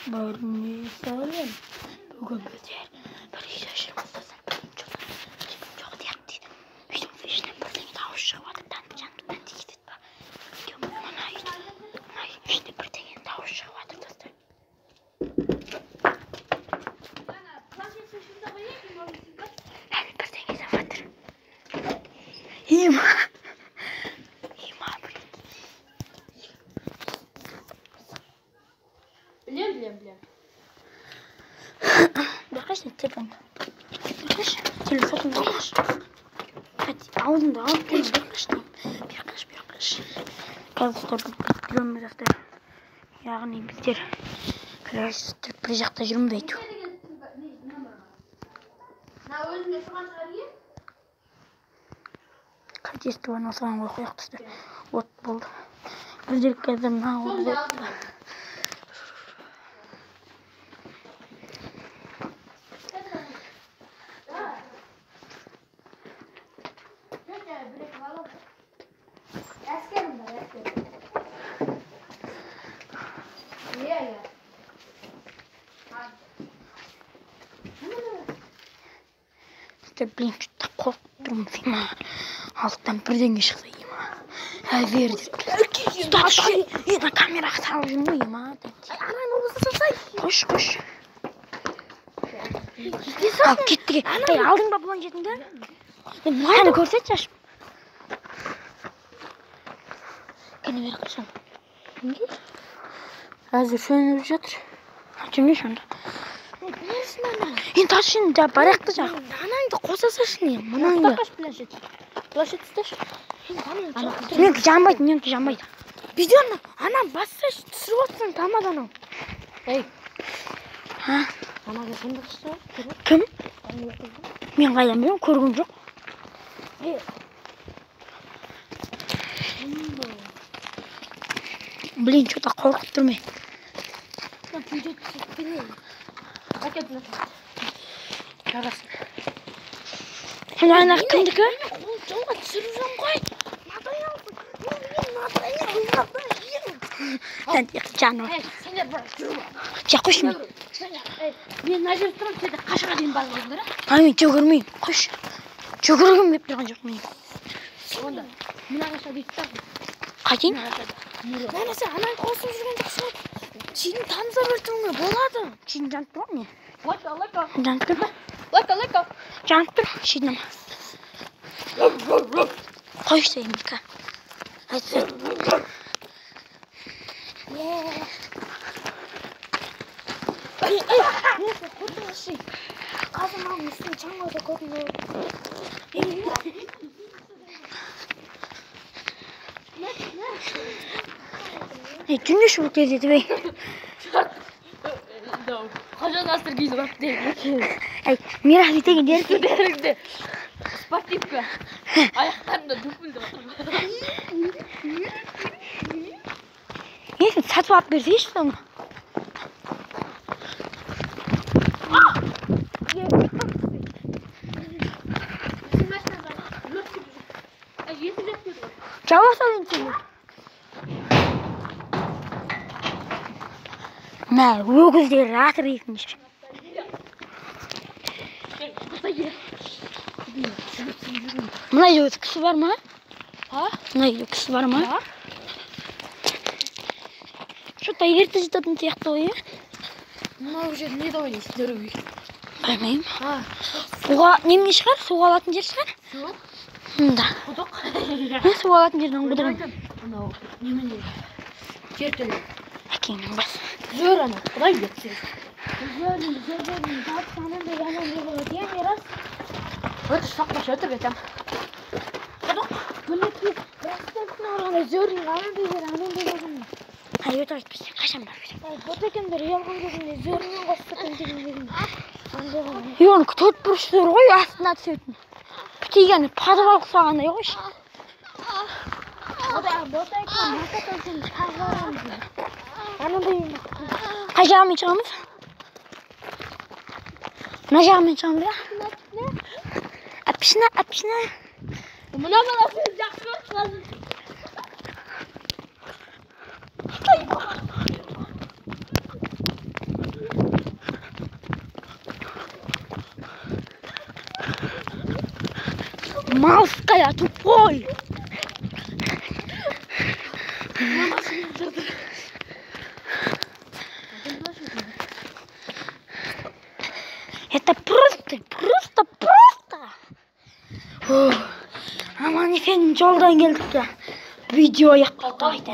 Бәріне сәлем. Бүгін біздер бір үйде жүрміз, сосын ешкім жоқ сияқты дейді. Үйдің ішінен бірдеңе дауыс шығып жатыр. Тәнті тәнті кетеді ба? Мына үйдің ішінде бірдеңе дауыс шығып жатыр, достар. Әлі бірдеңе деп жатыр. Има. Има, блин. Білем. Бақайшы телефонды. Бақайшы, телефонды бақайшы. Аузыңды алып кел, бақайшы деймін. Бақайшы, бақайшы. Қазір біз жүреміз, достар. Яғни біздер короче бір жақта жүрміз әйтеуір. Качествоны осыған қойып қояйық, достар. От болды. Біздер қазір мына блин, что-то қорқып тұрмын. Ма, алттан бірдеңе шықса, ема. Әзер деп. Ена камераға салып жүрмін ғой, ема. Қойшы, қойшы. Ал, кеттік. Ей, алдың ба планшетіңді? Қане көрсетші ашып. Кәне бері қашан. Әзір сөніп жатыр. Сөнбеші онда. Енді тас енді барақты жақ. Анаңды қоса салшы не, мынаңды. Планшет. Планшет ұсташы. Менікі жанбайды, менікі жанбайды. Видеоны ана бассашы, түсіріп отырсаң тамады анау. Ей. Ха? Анаға кімді қысты? Кім? Мен қайдан білемін, көргім жоқ. Блин, что-то қорқып тұрмын. Ана кімдікі? Жолға түсіріп жүрмін ғой. Сендер бір жүріп. Жа, қойшы мен. Мен мына жерде тұрамын, сендер қашаға дейін барып алыңдар, а? А, мен жүгірмеймін, қойшы. Жүгіргім келіп тұрған жоқ менің. Онда мына қаша дейді да. Қайтейін? Мына сен ананы қосып жүрген жоқсың. Шидің тамыза бертуіңе болады. Шидің жанып тұр ғой не? Лайка, лайка. Жанып тұр ба? Лайка, лайка. Жанып тұр, шидің. Қойшы енді. Айтсы. Қазір маған үстіне шаң қойса көтін болады. Ей, түнде шығып келеді бей. Қажан астыр киіп алып деймін. Ей, Мирас етеген дерсің. Деріңде спортивка. Аяқтарымда дүпілді отыр. Е, сен сатып алып берсейші соны. Жауа сал енді сені. Мә, өгіздер жатыр екінші. Мына үйде кісі бар ма? Мына үйде кісі бар ма? Бар. Что-то ерте жататын сияқты ғой, е? Мынау жер не деп ойлайсыңдар үй? Білмеймін. Суға немене шығар? Суға алатын жер шығар? Жоқ. Мында. Құдық. Не суға алатын жердің құдығы? Мынау немене? Жертөле. Әкеңнің басы. Зөр ана, құдай берсін. Өте сақпашы, өтірік айтамын. Құдық. Ай, өтірік айтпасаң, қашан барып жүрсің? Е, оның төрт бұрыш зөр ғой, астына түсетін. Бітегені подвал ұқсағандай ғой. Қай жағымен шығамыз? Мына жағымен шығамыз, иә? Әпшіна, әпшіна. Мына баласы жақсы көріп қалды. Малская, тупой. Мамасы келіп жатыр. Это просто, просто, просто. Аман есен жолдан келдік те. Видео аяқталды.